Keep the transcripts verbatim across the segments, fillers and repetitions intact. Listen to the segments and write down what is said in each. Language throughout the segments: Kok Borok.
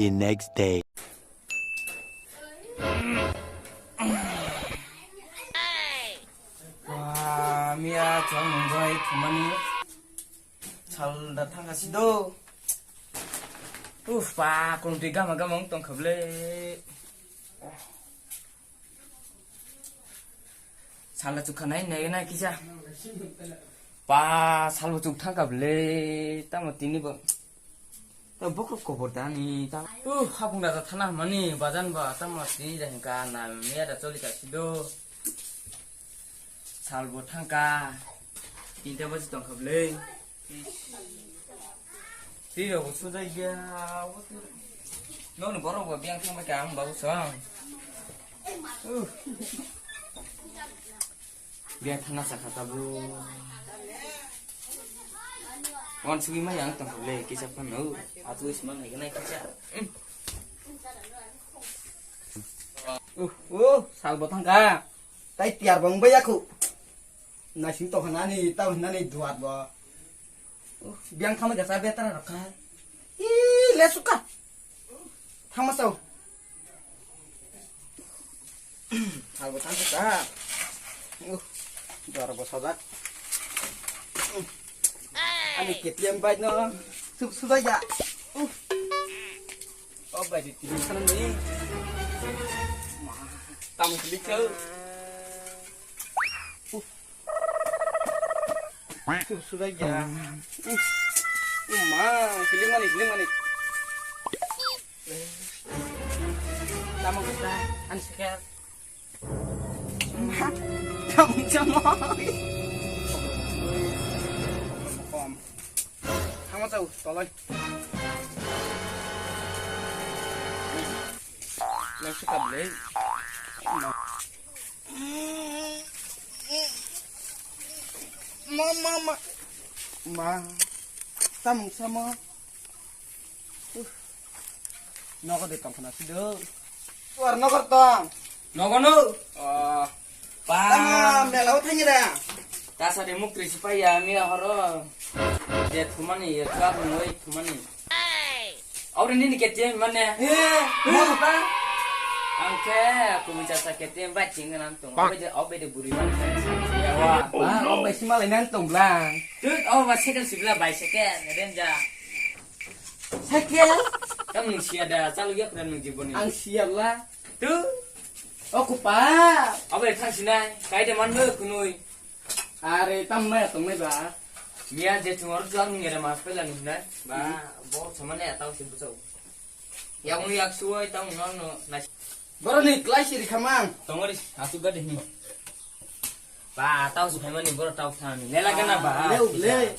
The next day. Wah, miya chwng nungbai thumani sal da thangka sido. Uf, pa, kung twi gama gama wng tongkha bwle. Sal da chukha nai nai nai kisa. Pa, sal bo chuk thangka bwle. Tamo tini bo. To bokhok kobor da ni ta. Uh, hapung da thana mani bajan ba tamo tini da hinka na miya da choli ka sido. Sal bo thangka. Tinta baji tongkha bwle. Twi rok bo sujai ya. Nokni borok bo biyang thangbai ka ang babu song. Uh. Biya thana sakha tabuk. Wan sugwi ma yang tong le kisa phano. Atu is man nai kisa. Uh, uh, sal bo thangka. Tai tiar bong ba yakhu. Nasing to hanani, tau hanani duat bo. Uh, biang thama gasa betara rokha. Ih, le suka. Thama sao. Thalbo thang kha. Uh, dor bo sojak. Uh. Ani K T M bike no suk suk ya. Uh. Oh, bike di tibi sana ni. Tamo klik kau. Uh. Suk suk ya. Uh. Uh, ma, klik mani, klik mani. Tamo kata, an seker. Tamo tamo. Kom. Tamo tau, toloi. Nasi kabel. Ma, ma, ma. Ma. Tamo tamo. Nogo de tong khna sido. Tuar nogo tong. Nogo no. Ah. Pa. Tama mela o thangya da. Tasa de muk trisi pa ya mi horo. De thumani ya ka noi thumani. Aure nini K T M mane. Eh, mo pa. Angke aku bicara K T M ba chingan tong. Abe de abe de buri man. Ya wa. Pa, abe si malai nan tong blang. Tut, oh, ba cycle sibla bicycle, renja. Cycle? Kamu siya da, selalu ya pernah nungji boni. Ang siya la. Tu? Aku pa. Apa ya thang sinai? Kai de man be kunui. Are tam mai tong mai ba. Mia je chungor juang ngi ada mas pela nung nai. Ba, bo sama ne tau sih bucau. Yang yak suai tau no no nasi. Borok ni klai siri khamang. Tongori, asuk gade ni. Ba, tau su phaimani borok tau thani. Lela gana ba. Leu, le.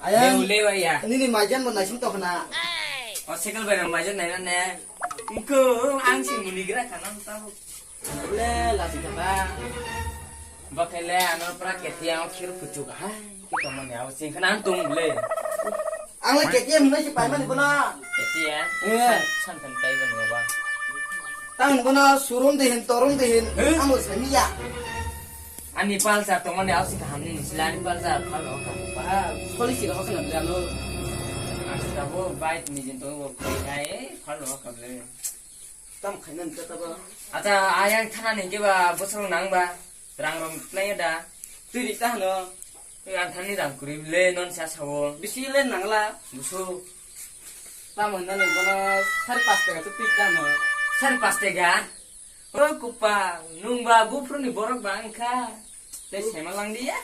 Ayang. Leu, leu, ya. Nini majan mo naising to khna. O cycle bai nang majan nai na ne. Engko ang si muni gra khana tau. Le, lati kata. Ba khele ano pra ketiang khir puchuk ha. Ki to mani au sing khana ang tung le. Ang le K T M hinwi se paimani bono. K T M? Eh. San, san taibo no ba. Tang bono surum de hin, torum de hin. Eh? Amo samiya. Ani Pulsar tongmani ausi kaham ni sila ani Pulsar phalo ka. Ba, policy ro kana bla no. Ang sabo bike ni jin to bo kai phalo ka ble. Tam khainan kata ba. Ata ayang thana ni ke ba bosong nang ba. Rang rom play da. Tui ri ta hano. Ang thani rang kuri le non sa sawo. Bisi le nangla. Busu. Tamo hinani bono sari pas tega tu pik tamo. Sari pas tega? O kupa, nung ba buphru ni borok ba wngkha. Tei sema lang dia.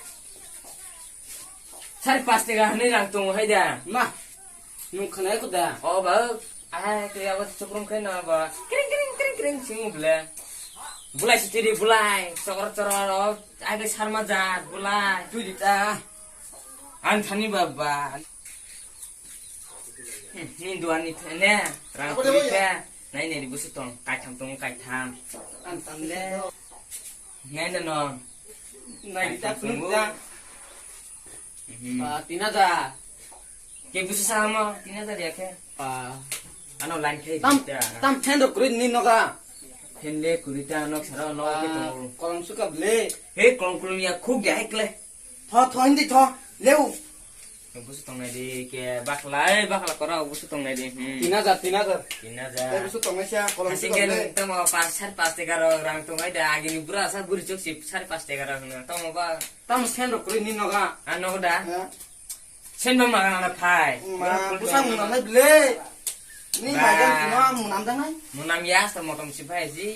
Sari pas tega hinwi rang tongo hai da. Ma, nung khnai ko da? O ba, ai, tei abo chukrum khai na ba. Kring, kring, kring, kring, sing ble. Bulai sitiri bulai, chokor choror, o, ai, sarma jar, bulai. Tui di ta. Ang thani baba. Hmm, ni duan ni thene, rang tui khe, nai nai busu tong, kaitham tong, kaitham. Ang tam le. Nai na no. Nai ta phunuk ta. Hmm. Pa, tin hajar. Ke busu sama, tin hajar ya khe. Pa. Ano line khe. Tam, tam ten rok kuri ni noga. Ten le kuri ta nok sara nok ke to. Kolom suka ble. He kolom kolom ya khuk ya ekle. Tho, tho, hindi tho. Leu. Busu tongnai di ke bakla, eh, bakla kora busu tongnai di. Hmm. Tin hajar, tin hajar. Tin hajar. Eh, busu tongnai sia, kolom busu tongnai. Tamo par sar pas tega ro rang tongnai da, agini bura sa buri chok si sar pas tega ro hwnna. Tamo ba. Tamo sen ro kuri ni noga. Ah, nogo da. Ya. Sen ba maga na phai. Ma, busa muna nai ble. Ni ba. Magan kino munam da nai. Munam ya, sa motom si phai, ji,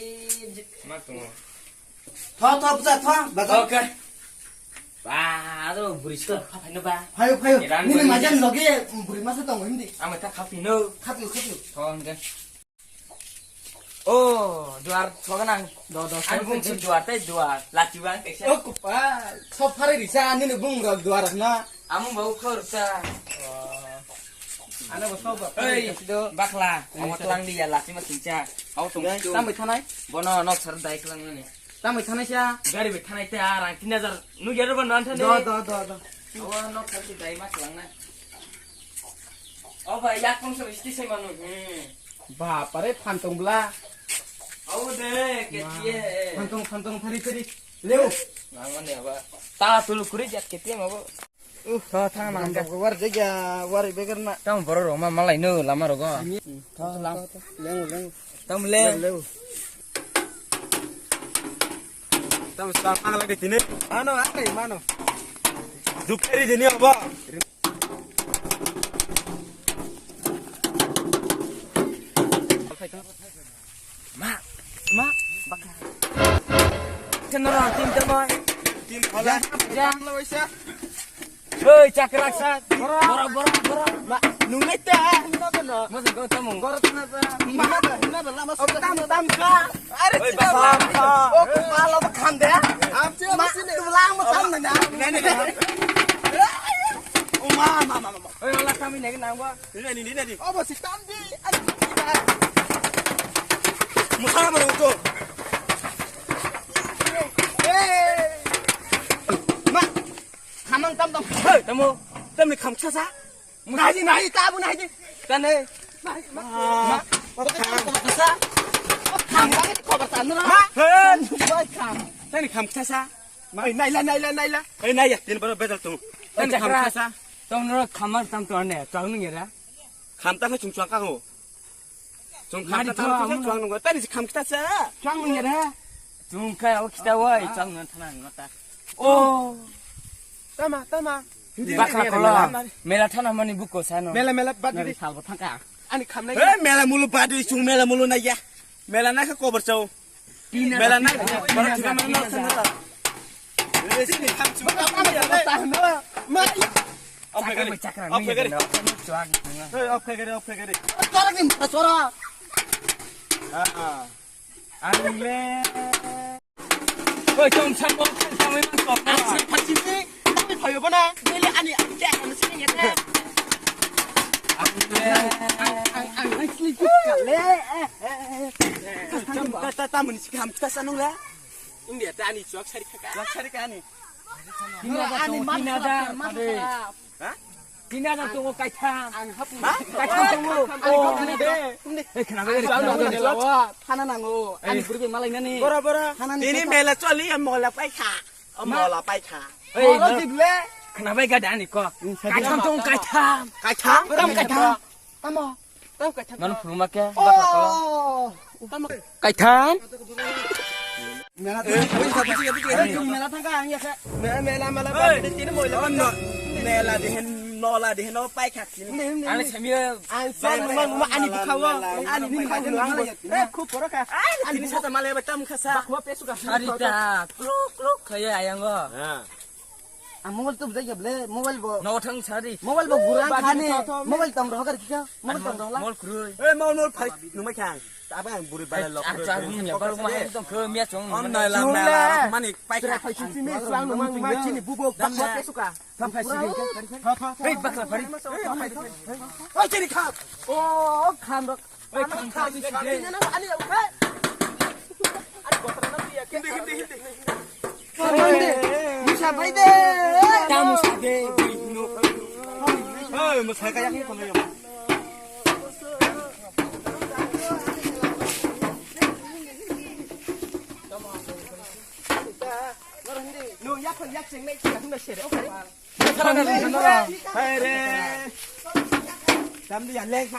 ji, ma tungo. Tho, tho, bwsa, tho, bwsa. Okay. Ba, aro buri sito, pha, phaino ba. Phaio, phaio. Nini majan logi, buri masa tongo hindi. Ang ta khapino. Khapio, khapio. Tho, hindi. Oh, duar, tho ganang. Do, do, ani bung si duar, tai duar. Lati bang, kaisa. Oh, kupa. Sop phare risa, ani ni bung rok duar na. Amung bau khor ta. Ano bo sobo. Hei, bakla, amo tlang di ya, lasi ma singcha. Au tong. Tambai thanai? Bono nok sar dai klang ni. Tambai thanai cha? Gari bai thanai ta, rang tin hajar. Nu gero ban ban thanai. Do, do, do, do. Awa nok sar si dai ma klang na. O ba yak kong so isti sai manu. Hmm. Ba pare phan tong bla. Au de, ke tie. Phan tong, phan tong, thari, thari. Leo. Nang mane aba. Ta tulu kuri jat ke tie ma bo. Uh, tho, thang nang ka. War jagya, war begar na. Tamo borok rok ma malai no lama rogo. Tho, lam. Lengu, lengu. Tamo le. Lengu, lengu. Tamo sa mang lagi tini. Mano, ai, mano. Dukari dini apa? Ma, ma, baka. Kenara tim temai. Tim phala. Ya, ya. Lo isa. Hei, chakrak sa. Bora, bora, bora. Ma, nungai ta. Masa kau tamu. Bora tana ta. Ma, na ba lama. Oh, tam, tam ka. Are, hei, chika baka. Oh, kepala tu kham de. Am, chika ma, sini. Tu lang ma tam na. Nene. Oh, ma, ma, ma, ma. Hei, ola kami negi nang ba. Nini, nini, nini. Obo si tamdi, ani kita. Musala mo to. Eh. Ma, khamang tam tam. Hei, tamo, tamni kham kisa sa. Nahi, nahi, tabu nahi. Tane. Nahi, ma. Ma, ma, kham kisa. Kham lagi ko bata nura. Ma. Hei. Bai kham. Tani kham kisa sa. Ma, naila, naila, naila. Hei, naiya, tin baro bedal tu. Tani kham kisa sa. Tong nuro khamar tam to ne, chang nung era. Kham ta chung chang ka ho. Chung kham ta tam to chang nung. Tani kham kita sa. Chang nung era. Chung kai o kita wai, chang nung thana nung ta. Oh. Tama, tama. Bakla kola. Mela thana mani buko sano. Mela, mela, bad di. Sal bo thangka. Ani kham nai. Eh, mela mulu bad di, chung mela mulu naiya. Mela na ka kobar chau. Mela na, bara thina mana na thana. Resini kham chu. Ma. Off kagari. Off kagari. Hey, off kagari, off kagari. Chora ni, chora. Ah, ah. Ani le. Oi, chong chang bo, chang chang bo, chong. Ani phachi ni. Ani phayo bana. Dele ani, ani kya kan sini ya. Ani le. Ang, ang, ang, ang, sini kale. Ta, ta, ta, muni si kham ta sanung la. India ta ani chuak sari khaka. Chuak sari ka ani. Tin hajar tongo, tin hajar. Ha? Tin hajar tongo kaitham. Ha? Kaitham tongo. Oh, de. Hei, khna bai. Thana nango. Ani burbe malai nani. Bora, bora. Tini mela choli, mola paikha. Mola paikha. Hei, mola dible. Khna bai gada ani ko. Kaitham tongo, kaitham. Kaitham? Tam kaitham. Tamo. Nono phunukma khe, bakla ko. Oh. Kaitham. Mela thangka ang ya khe. Mela, mela, mela, tini moila. Mela dihen, nola dihen, no paikha. Ani sami. Ang sang numa, numa ani bukhawo. Ani bukhawo. Eh, khub boro kha. Ani sata mala ba tam khasa. Bakwa pesuka. Ari ta. Kluk, kluk khaya ayango. Ang mobile tu bujai ya ble, mobile bo. No thang sari. Mobile bo gurang khani. Mobile tong rohgar kika. Mobile tong rohla. Mol kurui. Eh, mol, mol phai nungmai khang. Aba ang buri bala lok. Acha ni ya baru mah tong khe mia chong. On nai la mela mani pai kha. Phai chini suang nung ma chini bubo bakwa pesuka. Tam phai si. Hei bakla phari. Oi chini kha. Oh kham rok. Oi, kham, kham, kham, kham. Musa bai de. Ta musa de. Oi, musa kaya ko. No, ya, Hai re. Tam dia lek.